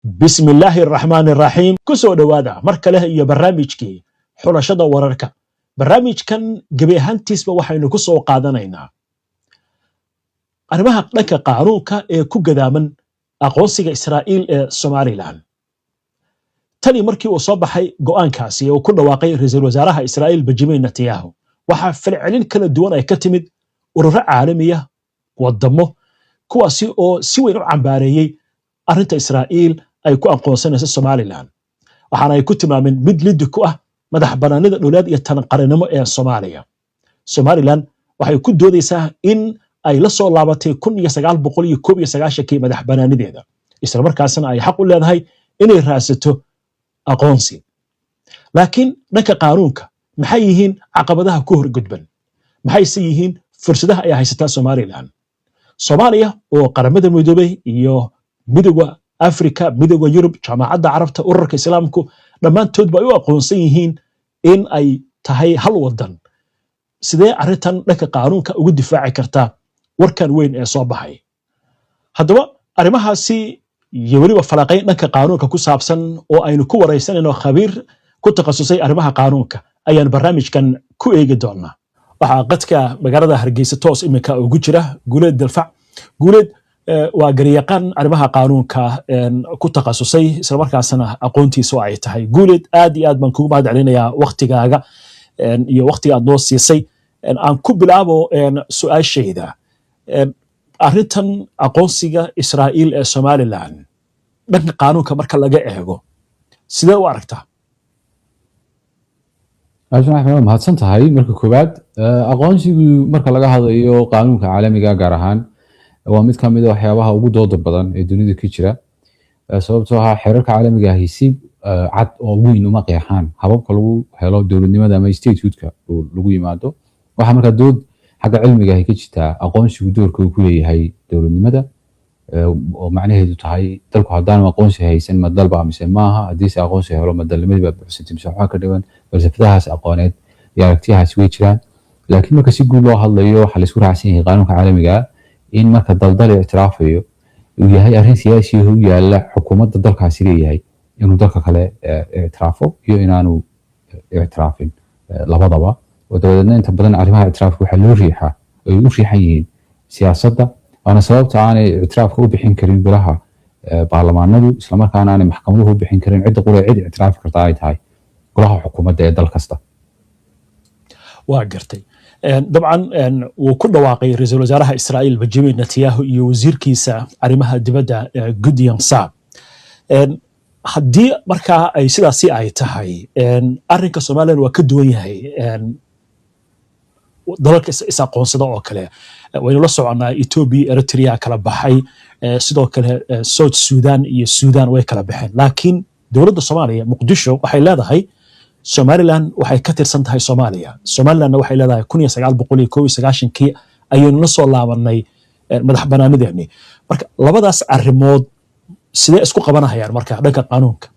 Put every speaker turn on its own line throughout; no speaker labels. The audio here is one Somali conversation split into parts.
Bismillaahi araxmaani araxiim. Ku soo dhowaada mar kale iyo barnaamijkii Xulashada Wararka. Barnaamijkan gebi ahaantiisba waxaynu ku soo qaadanaynaa arrimaha dhanka qaanuunka ee ku gadaaman aqoonsiga Israa'iil ee Somaliland. Tani markii uu soo baxay go'aankaasi ee uu ku dhawaaqay ra'iisul wasaaraha Israa'iil Benjamin Netanyahu, waxaa falcelin kala duwan ay ka timid ururo caalamiya, wadamo, kuwaasi oo si weyn u cambaareeyey arrinta Israa'iil ay ku aqoonsanayso Somaliland, waxaana ay ku tilmaameen mid lidi ku ah madax banaanida dhuleed iyo tan qarannimo ee Soomaaliya. Somaliland waxay ku doodaysaa in ay la soo laabatay 1991-kii madax banaanideeda, islamarkaasna ay xaq u leedahay inay raadsato aqoonsi. Laakiin dhanka qaanuunka, maxay yihiin caqabadaha ku horgudban? Maxayse yihiin fursadaha ay haysataa Somaliland? Soomaaliya oo Qaramada Midoobay iyo Midowga Afrika, Midowga Yurub, Jaamacadda Carabta, Ururka Islaamku dhammaantoodba ay u aqoonsan yihiin in ay tahay hal wadan, sidee arrintan dhanka qaanuunka ugu difaaci kartaa warkan weyn ee soo baxay? Haddaba arrimahaasi iyo weliba falaqayn dhanka qaanuunka ku saabsan oo aynu ku waraysanayno khabiir ku takhasusay arrimaha qaanuunka ayaan barnaamijkan ku eegi doonaa. Waxaa qadka magaalada Hargeysa toos iminka ugu jira Guuleed Dalfac. Guuleed waa garyaqaan arrimaha qaanuunka ku takhasusay, islamarkaasna aqoontiisu ay tahay. Guuleed, aad iyo aad baan kugu mahad celinayaa waktigaaga iyo waktiga aad noo siisay. Aan ku bilaabo su-aashayda: arrintan aqoonsiga Israa'iil ee Somaliland dhanka qaanuunka marka laga eego, sidee u aragtaa?
Axmed, waa mahadsan tahay. Marka koowaad, aqoonsigu marka laga hadlayo qaanuunka caalamiga gaar ahaan waa mid ka mid a waxyaabaha ugu dooda badan ee dunida ka jira, sababtoo ah xeerarka caalamiga ahi si cad oo weyn uma qeexaan hababka lagu helo dowladnimada ama statehoodka oo lagu yimaado. Waxaa markaa dood xagga cilmiga ahi ka jirtaa aqoonsigu doorka uu ku leeyahay dowladnimada, oo macnaheedu tahay dalku haddaanu aqoonsi haysan ma dalba mise maaha? Haddiise aqoonsi helo, ma dalnimadii baa buuxsantay mise waxaa ka dhiman? Falsafadahaas aqooneed iyo aragtiyahaas way jiraan, laakiin marka si guud loo hadlayo, waxaa laisku raacsan yahay qaanuunka caalamiga ah in marka daldal ictiraafayo uu yahay arrin siyaasi ah u yaala xukuumadda dalkaasi leeyahay inuu dalka kale ictiraafo iyo inaanu ictiraafin labadaba, oo dabadeedna inta badan arrimaha ictiraafka waxaa loo riixaa, ay u riixan yihiin siyaasadda. Waana sababta aanay ictiraafka u bixin karin golaha baarlamaanadu, islamarkaana aanay maxkamaduhu u bixin karin. Cidda qura cid ictiraafi karta ay tahay golaha xukuumadda ee dal kasta.
Waa gartay. Dabcan wuu ku dhawaaqay ra'iisul wasaaraha Israa'iil Benjamin Netanyahu iyo wasiirkiisa arrimaha dibadda Gideon Saar. Haddii markaa ay sidaasi ay tahay, arrinka Somaliland waa ka duwan yahay dalalka is aqoonsada oo kale. Waynu la soconnaa, Ethiopia, Eritrea kala baxay, sidoo kale South Sudan iyo Sudan way kala baxeen, laakiin dowladda Soomaaliya, Muqdisho, waxay leedahay Somaliland waxay ka tirsan tahay Soomaaliya. Somalilandna waxay leedahay 1991-kii ayaynu la soo laabanay madax banaanideennii. Marka labadaas arrimood sidee isku qabanahayaan marka dhanka qaanuunka?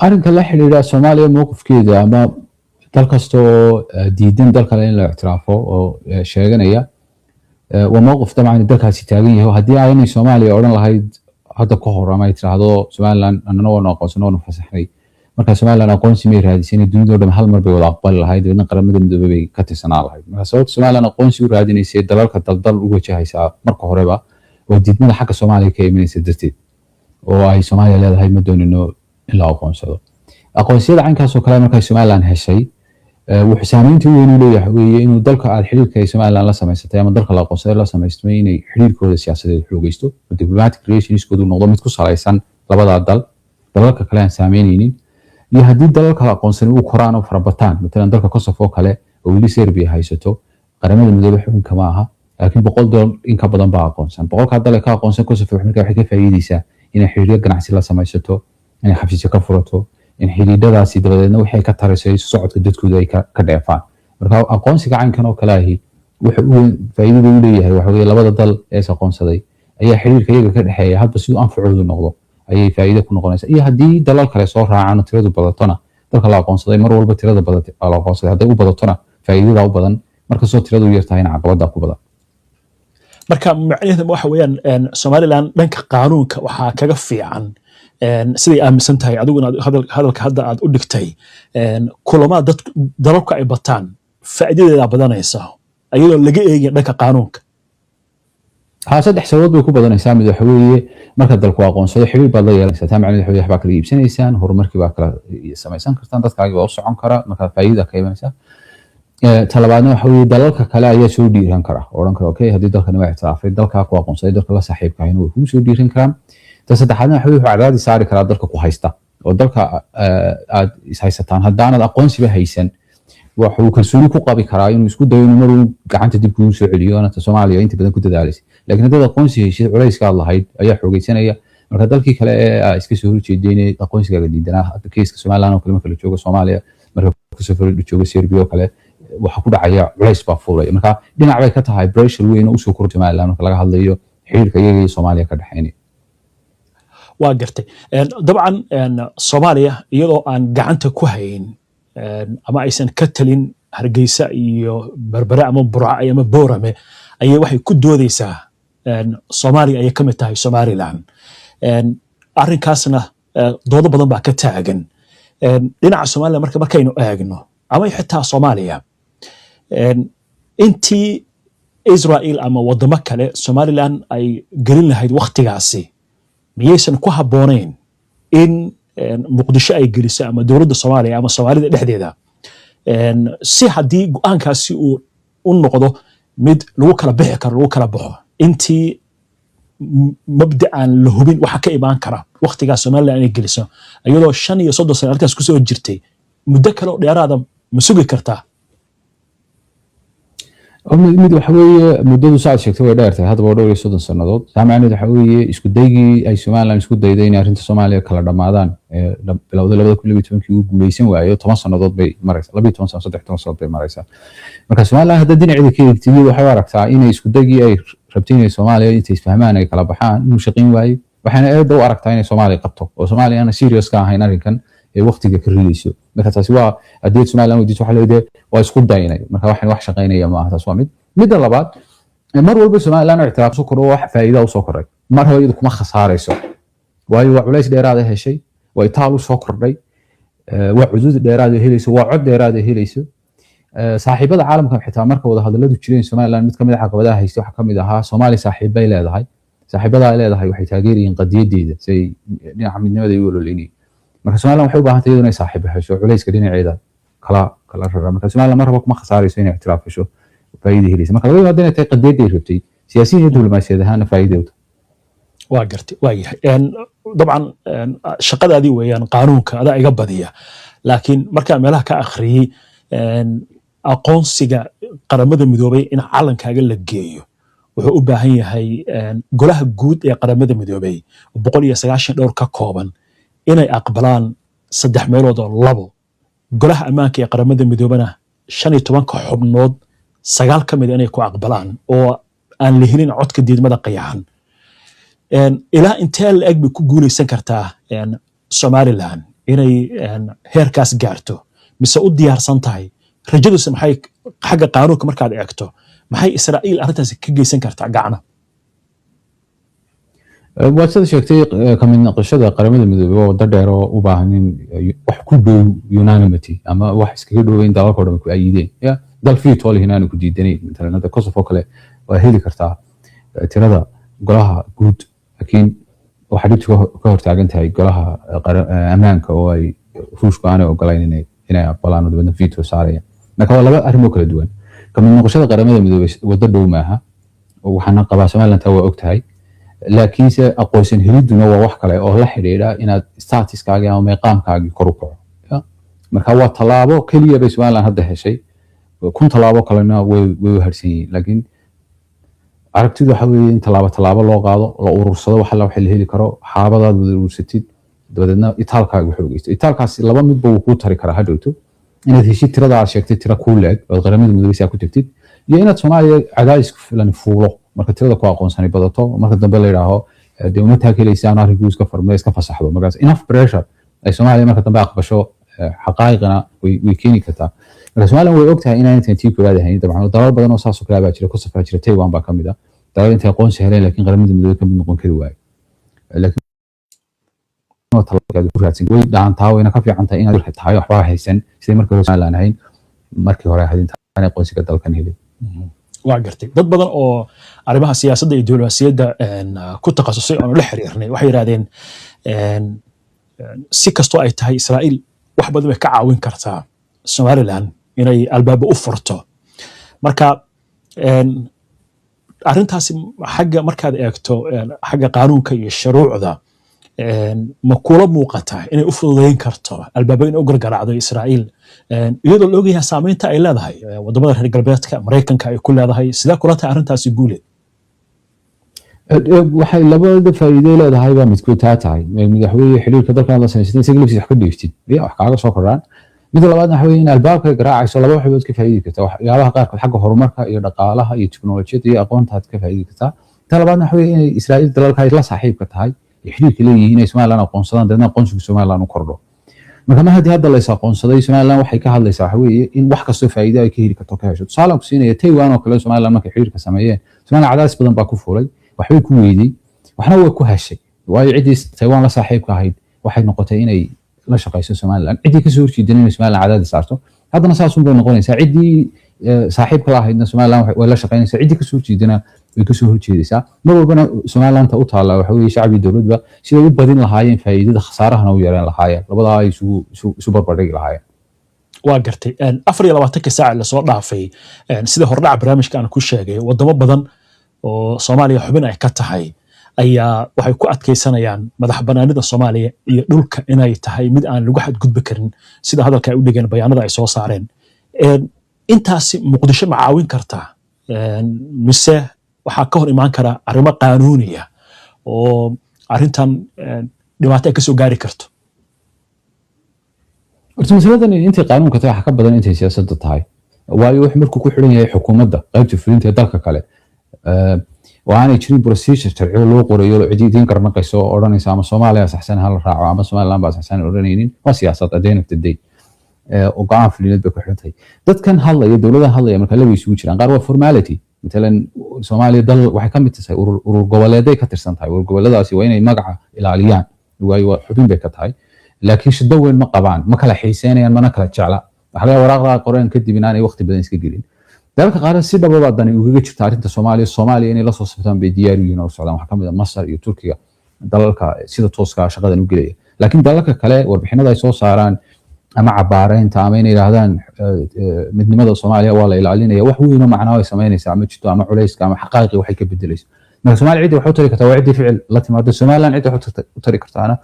Arrinka la xidhiidha Soomaaliya mowqifkeeda ama dal kasta oo diidan dal kale in la ictiraafo oo sheeganaya, waa mowqif dabcan dalkaasi taagan yahay. Oo haddii aanay Soomaaliya odhan lahayd hadda ka hor ama ay tiraahdo Somaliland annana waanu aqoonsan, waanu fasaxnay, marka Somaliland aqoonsi may raadisan, dunidoo dhan hal mar bay wada aqbali lahayd, dabeedna Qaramada Midoobay bay ka tirsanaan lahayd. Marka sababta Somaliland aqoonsi u raadinaysay dalalka daldal u wajahaysaa marka horeba waa diidmada xagga Soomaaliya ka imanaysa darteed, oo ay Soomaaliya leedahay ma doonino in la aqoonsado. Aqoonsiyada caynkaas oo kale markay Somaliland heshay, wuxuu saameynta weyn u leeyahay weeye inuu dalka aad xiriirka ay Somaliland la samaysatay ama dalka la aqoonsaday la samaystay inay xiriirkooda siyaasadeed xoogeysto oo diplomatic relationskoodu noqdo mid ku salaysan labadaa dal, dalalka kale aan saameyneynin. Iyo haddii dalalka la aqoonsanay uu koraan oo farabataan, matalan dalka Kosovo oo kale oo weli Serbia haysato, Qaramada Midoobay xubinka ma aha, laakiin 100 dal in ka badan baa aqoonsan. 100-kaa dal ee ka aqoonsan Kosovo markaa waxay ka faa'iideysaa inay xiriiryo ganacsi la samaysato, inay xafiisyo ka furato, in xidhiidhadaasi dabadeedna waxay ka tarayso isu socodka dadkooda ay ka dheefaan. Marka aqoonsiga caynkan oo kale ahi wuxuu u weyn faa'iidada u leeyahay waxa weeye labada dal ee is aqoonsaday ayaa xiriirka iyaga ka dhexeeya hadba siduu anfacoodu noqdo ayay faa'iido ku noqonaysaa. Iyo haddii dalal kale soo raacaan oo tiradu badatona, dalka la aqoonsaday mar walba tirada badatay la aqoonsaday hadday u badatona faa'iidada u badan, markastoo tiradu yar tahayna caqabada ku badan.
Marka macnaheedu waxa weeyaan Somaliland dhanka qaanuunka waxaa kaga fiican, siday aaminsan tahay adiguna hadalka hadda aad u dhigtay, kulamada dad dalalku ay bataan faa'iidadeeda badanaysa, iyadoo laga eegaya dhanka qaanuunka.
Ha, saddex sababood bay ku badanaysaa. Mid waxa weeye, marka dalku aqoonsado, xiriir baad la yeelanaysaa. Taa macnaheedu waxa weeye waxbaa kala iibsanaysaan, horumarkii baa kala samaysan kartaan, dadkaagii baa u socon kara, marka faa'iida ka imanaysaa. Ta labaadna waxa weeye, dalalka kale ayaa soo dhiiran kara oo odhan kara, "Okay, haddii dalkani waa ictiraafay," dalkaa ku aqoonsaday, dalka la saaxiibka ahina way kugu soo dhiiran karaan. Ta saddexaadna waxa weye, wuxuu cadaadis saari karaa dalka ku haysta oo dalka aad ishaysataan. Haddaanad aqoonsiba haysan, wuxuu kalsooni ku qabi karaa inuu isku dayo inuu maruu gacanta dib kugu soo celiyo, anata Soomaaliya inta badan ku dadaalaysa. Laakiin haddaad aqoonsi heshid, culayska aad lahayd ayaa xoogeysanaya. Marka dalkii kale ee aa iska soo horjeedeen, aqoonsigaaga diidanaa, hadda keiska Somaliland oo kale marka la joogo, Soomaaliya marka kusoo joogo, Serbia oo kale, waxa ku dhacaya culays baa fuulaya. Marka dhinac bay ka tahay pressure weyn oo usoo kordhay Somaliland marka laga hadlayo xiriirka iyaga iyo Soomaaliya ka dhexeynaya.
Waa gartay. Dabcan Soomaaliya iyadoo aan gacanta ku hayn ama aysan ka talin Hargeysa iyo Berbere ama Burca ama Boorame, ayay waxay ku doodeysaa Soomaaliya ayay ka mid tahay Somaliland. Arrinkaasna doodo badan baa ka taagan. Dhinaca Somaliland marka markaynu eegno ama xitaa Soomaaliya, intii Israel ama wadamo kale Somaliland ay gelin lahayd wakhtigaasi, miyaysan ku habboonayn in Muqdisho ay geliso ama dowladda Soomaaliya ama Soomaalida dhexdeeda, si haddii go'aankaasi uu u noqdo mid lagu kala bixi karo, lagu kala baxo, intii mabda aan la hubin waxa ka imaan kara wakhtigaas Somaliland inay geliso, iyadoo 35 sano arrintaas kusoo jirtay, muddo kale oo dheeraada ma sugi kartaa?
Mid waxa weeye, muddadu saad sheegtay way dheer tahay haddaba, waa dhowr iyo soddon sannadood. Taa macnaheedu waxa weeye, isku daygii ay Somaliland isku dayday inay arrinta Soomaaliya kala dhammaadaan ee bilowday 2012-kii uu guuleysan waayo, 10 sannadood bay maraysaa, 12 sano, 13 sannadood bay maraysaa. Marka Somaliland hadda dhinaceeda ka eegtid, waxay u aragtaa inay isku daygii ay rabtay inay Soomaaliya intay isfahmaan ay kala baxaan inuu shaqayn waayo, waxayna eedda u aragtaa inay Soomaaliya qabto oo Soomaaliya aana serious ka ahayn arrinkan ee waqtiga ka ridayso. Marka taasi waa haddii Somaliland weydiiso, waxa leedahay waa isku daynay, marka waxan wax shaqaynaya ma aha. Taas waa mid. Midda labaad, mar walba Somaliland ictiraaf soo kordho, wax faa'iida u soo kordhay mar hore iyadu kuma khasaarayso, waayo waa culays dheeraada heshay, waa itaal u soo kordhay, waa cudud dheeraada helayso, waa cod dheeraada helayso. Saaxiibada caalamka xitaa marka wada hadalladu jireen Somaliland, mid kamid ah caqabadaha haystay waxaa kamid ahaa, Soomaaliya saaxiibbay leedahay, saaxiibada ay leedahay waxay taageerayeen qadiyadeeda si ay dhinaca midnimada ay u ololeynayeen. Marka Somaliland waxay u baahan tahay iyaduna inay saaxiib hesho culayska dhinaceeda kala rara. Marka Somaliland mar raba kuma khasaarayso inay ictiraaf hesho, faa'iida helaysa. Marka laga yimaado inay tahay qadiyaday rabtay, siyaasiyin iyo diblomaasiyad ahaana faa'iiday u tahay.
Waa gartay, waa yahay. Dabcan shaqadaadii weeyaan qaanuunka, adaa iga badiya, laakiin markaan meelaha ka akhriyey, aqoonsiga Qaramada Midoobay in calankaaga la geeyo wuxuu u baahan yahay golaha guud ee Qaramada Midoobay, 190 dhowr ka kooban, inay aqbalaan saddex meelood oo labo. Golaha ammaanka ee Qaramada Midoobana 15-ka xubnood sagaal ka mida inay ku aqbalaan oo aan la helin codka diidmada qayaxan. Ilaa intee la eg bay ku guuleysan kartaa Somaliland inay heerkaas gaarto, mise u diyaarsan tahay? Rajaduse maxay xagga qaanuunka markaad eegto? Maxay Israa'iil arrintaasi ka geysan kartaa gacna?
Waad sida sheegtay, ka mid noqoshada Qaramada Midoobey waa waddo dheer oo u baahan in wax ku dhow unanimity ama wax iskaga dhow in dalalka o dhan ku ayideen, ya dal veto leh inaanu ku diidanayn. Matalan hadda Kosovo kale waa heli kartaa tirada golaha guud, laakiin waxaa dhibtu ka hortaagan tahay golaha ammaanka oo ay Ruushku aanay ogolayn inay aqbalaan oo dabeedna veto saarayaan. Marka waa laba arrimoo kala duwan. Ka mid noqoshada Qaramada Midoobey waddo dhow maaha, waxaana qabaa Somaliland taa waa og tahay, laakiinse aqoonsan helidduna waa wax kale oo la xidhiidha inaad statuskaagii ama meeqaamkaagii kor u kaco. Ya? Marka waa tallaabo keliya bay Somaliland hadda heshay, 1000 tallaabo kalena way u harsan yihiin, laakiin aragtidu waxa weeye in tallaabo tallaabo loo qaado, la urursado wax alla waxa la heli karo, xaabadaad wada urursatid, dabadeedna itaalkaaga xoogeysto. Itaalkaasi laba midba wuu kuu tari karaa hadhowto: inaad heshid tirada aad sheegtay tira kuu leeg ood Qaramada Midoobey ku tagtid, iyo inaad Soomaaliya cadaadis ku filan fuulo marka tirada ku aqoonsanay badato, marka dambe la yidhaaho dee uma taakelaysaan, arrinkii iska farme iska fasaxdo. Markaas enough pressure ay Soomaaliya marka dambe aqbasho, xaqaa'iqana way keeni kartaa. Marka Somaliland way ogtahay inaan intan tii koowaad ahayn dabcan, dalal badan oo saas oo kale baa jira, Kosovo baa jira, Taiwan baa ka mid ah. Dalal intay aqoonsi heleen laakiin Qaramada Midoobey ka mid noqon kari waayo, laakiin waa talabaad ku raadsan way dhaantaa, wayna ka fiican tahay inaad tahay waxba haysan siday markii hore Somaliland ahayn, markii hore ahayd intaan aqoonsiga dalkan helin.
Waa gartay. Dad badan oo arrimaha siyaasadda iyo diblomaasiyadda ku takhasusay oonu la xiriirnay waxay yidhahdeen si kastoo ay tahay, Israa'iil wax badan bay ka caawin kartaa Somaliland inay albaabo u furto. Marka arrintaasi xagga markaad eegto xagga qaanuunka iyo shuruucda, ma kula muuqataa inay u fududayn karto albaabo inay u gargaraacdo Israa'iil, iyadoo la ogyahay saameynta ay leedahay wadamada reer galbeedka, Maraykanka ay ku leedahay? Sidee kula tahay arrintaasi, Guuleed?
Waxay labada faa'iido leedahay baa midkood taa tahay madaxweyne xiriirka dalkan la samaysatay isaga laftiisa wax ka dheeftid ya wax kaaga soo kordhaan. Midda labaadna waxa weeye in albaabka garaacayso laba waxbood ka faa'iidi kartaa, waxyaabaha qaarkood xagga horumarka iyo dhaqaalaha iyo tiknolojiyadda iyo aqoonta aad ka faa'iidi kartaa. Ta labaadna waxa weeye inay Israa'iil dalalka ay la saaxiibka tahay ay xiriirka leeyihiin inay Somaliland aqoonsadaan, dabeedna aqoonsiga Somaliland u kordho. Marka mar haddii hadda la is aqoonsaday, Somaliland waxay ka hadlaysaa waxa weeye in wax kastoo faa'iido ay ka heli karto ka hesho. Tusaale aan ku siinaya, Taiwan oo kale Somaliland markay xiriirka sameeyeen, Somaliland cadaadis badan baa ku fuulay, waxbay ku weyday, waxna way ku heshay, waayo ciddii Taiwan la saaxiibka ahayd waxay noqotay inay la shaqayso Somaliland, ciddii kasoo horjeedana inay Somaliland cadaadis saarto. Haddana saasun bay noqonaysaa: ciddii saaxiibka la ahaydna Somaliland way la shaqaynaysaa, ciddii kasoo horjeedana way kasoo horjeedaysaa. Mar walbana Somalilanta u taalla waxa weeye shacbi dowladba siday u badin lahaayeen faa'iidada, khasaarahana u yareen lahaayeen, labadaa ay isugu isu barbardhigi lahaayeen.
Waa gartay. 24-ka saac lasoo dhaafay, sida hordhaca barnaamijka aan ku sheegay, wadamo badan oo Soomaaliya xubin ay ka tahay ayaa waxay ku adkaysanayaan madax banaanida Soomaaliya iyo dhulka inay tahay mid aan lagu xadgudbi karin, sida hadalka ay u dhigeen bayaanada ay soo saareen. Intaasi Muqdisho ma caawin kartaa, mise waxaa ka hor imaan kara arrimo qaanuuniya oo arrintan dhibaato ay kasoo gaari karto?
Horta masaladan intay qaanuunka tahay waxa ka badan intay siyaasadda tahay, waayo wuxuu markuu ku xidhan yahay xukuumadda qaybta fulinta ee dalka kale oo aanay jirin procedure sharciyo loo qorayo cidi idiin garnaqayso oo odhanaysa ama Soomaaliya saxsan ha la raaco ama Somaliland baa saxsan odhanaynin. Waa siyaasad at the end of the day oo go'aan fulineed bay ku xidhan tahay. Dadkan hadlaya, dowladahan hadlaya, marka laba isugu jiraan. Qaar waa formality, matalan Soomaaliya dal waxay ka mid tahay urur goboleeday ka tirsan tahay. Urur goboleedaasi waa inay magaca ilaaliyaan, waayo waa xubin bay ka tahay, laakiin shiddo weyn ma qabaan, ma kala xiiseynayaan, mana kala jecla. Waxaa laga waraaqdaa qoreen kadib inaanay waqti badan iska gelin. Dalalka qaar si dhaba baa dani ugaga jirta arrinta Soomaaliya. Soomaaliya inay la soo saftaan bay diyaar u yihiin oo socdaan. Waxaa ka mid ah Masar iyo Turkiga, dalalka sida tooska ah shaqadan u gelaya. Laakiin dalalka kale warbixinada ay soo saaraan ama cabaareynta ama inay yidhaahdaan midnimada Soomaaliya waa la ilaalinaya, wax weyn oo macnaa ay samaynaysaa ma jirto, ama culayska ama xaqaa'iqii waxay ka bedelayso. Marka Soomaaliya ciddi wax u tari kartaa waa ciddii ficil la timaado. Somaliland ciddi wax u tari kartaana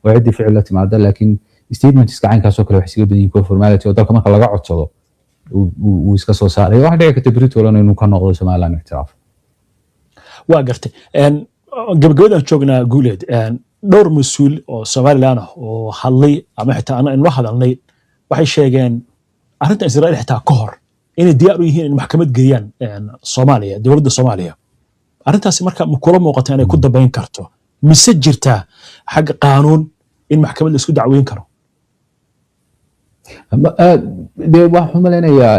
waa ciddii ficil la timaada. Laakiin statementska caynkaas oo kale waxay iskaga badan yihiin kuwa formality oo dalka marka laga codsado uu iska soo saarayo. Waxaa dhici karta berito inuu ka noqdo Somaliland ictiraaf.
Waa gartay. Gabagabadaan joognaa, Guuleed. Dhowr mas-uul oo Somaliland ah oo hadlay ama xitaa ana inla hadalnay waxay sheegeen arrinta Israa'iil xitaa ka hor inay diyaar u yihiin in maxkamad geeyaan Soomaaliya, dowladda Soomaaliya. Arrintaasi marka ma kula muuqata inay ku dambayn karto, mise jirtaa xagga qaanuun in maxkamad la isku dacweyn karo?
Dee waxaan u malaynayaa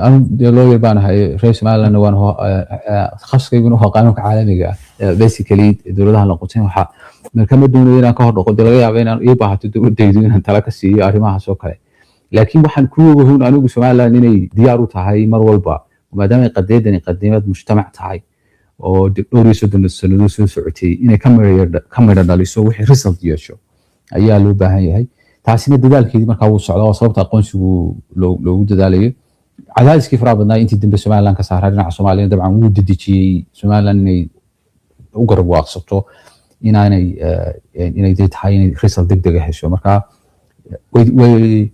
anu dee lawyer baan ahay, reer Somalilandna waan, takhasuskayguna waa qaanuunka caalamiga ah, basically dowladaha la qutin. Waxaa marka ma doonayo inaan ka hor dhaqo, dee laga yaabo inaan ii baahato dowladaydu inaan tala ka siiyo arrimahaas oo kale. Laakiin waxaan ku ogahun anigu Somaliland inay diyaar u tahay mar walba, maadaama ay qadiyadani qadiyad mujtamac tahay oo dhowr iyo soddon sannadood soo socotay, inay ka midho dhaliso, wixii result yeesho ayaa loo baahan yahay. Taasina dadaalkeedii markaa wuu socdaa, waa sababta aqoonsigu loogu dadaalayo. Cadaadiskii faraha badnaa intii dambe Somaliland ka saaraa dhinaca Soomaaliya dabcan wuu dedejiyey Somaliland inay u garab waaqsato inaanay inay dee tahay inay result degdega hesho. Marka way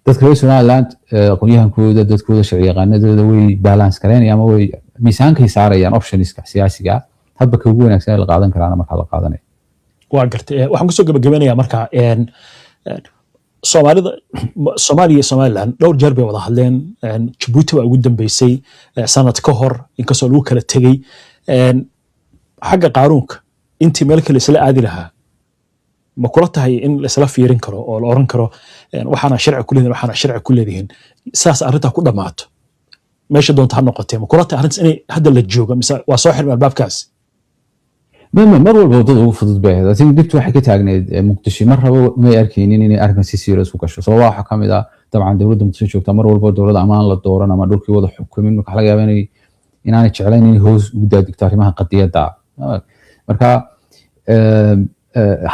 dadka reer Somaliland, aqoonyahankooda, dadkooda, sharci yaqaanadooda way balance gareynayaan ama way miisaankay saarayaan optionska siyaasiga ah, hadba ka ugu wanaagsan ee la qaadan karaana markaa la qaadanaya.
Waa gartay. Waxaan kusoo gabagabanayaa marka Soomaalida, Soomaaliya iyo Somaliland dhowr jeer bay wada hadleen. Jabuuti baa ugu dambeysay sanad ka hor, inkastoo lagu kala tegey. Xagga qaanuunka intii meel kale isla aadi lahaa, ma kula tahay in laisla fiirin karo oo la oran karo waxaana sharci ku leedihin, waxaana sharci ku leedihiin, saas arrintaa ku dhammaato? Meesha doonta ha noqotee, ma kula tahay arrintaas inay hadda la joogo mise waa soo xirmay albaabkaas?
Ma mar walba waddada ugu fudud bay ahayd. I think dhibtu waxay ka taagneyd Muqdisho mar raba may arkaynin inay arrinkan si serious u gasho. Sababaha waxaa kamid ah, dabcan, dowladda Muqdisho joogta mar walba dowladda amaan la dooran ama dhulkii wada xukumin. Marka waxaa laga yaabaa inaanay jeclayn inay hoos ugu daadegto arrimaha qadiyadda. Marka hadda